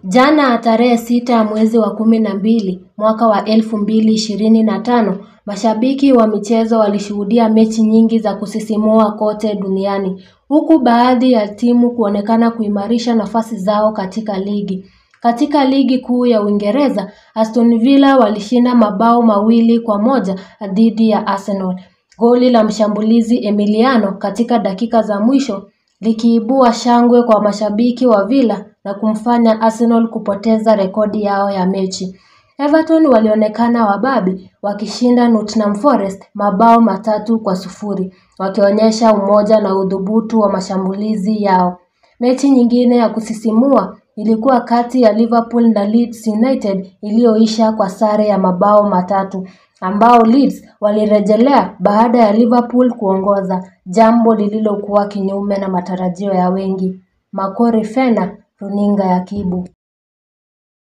Jana tarehe 6 mwezi wa 12 mwaka wa 2025, mashabiki wa michezo walishuhudia mechi nyingi za kusisimua kote duniani, huku baadhi ya timu kuonekana kuimarisha nafasi zao katika ligi. Katika ligi kuu ya Uingereza, Aston Villa walishinda mabao 2-1 dhidi ya Arsenal. Goli la mshambulizi Emiliano katika dakika za mwisho likiibua shangwe kwa mashabiki wa Villa na kumfanya Arsenal kupoteza rekodi yao ya mechi. Everton walionekana wababe wakishinda Nottingham Forest mabao 3-0, wakionyesha umoja na udhubutu wa mashambulizi yao. Mechi nyingine ya kusisimua ilikuwa kati ya Liverpool na Leeds United iliyoisha kwa sare ya mabao 3, ambao Leeds walirejelea baada ya Liverpool kuongoza, jambo lililokuwa kinyume na matarajio ya wengi. Makori Fena, Runinga ya Kibu.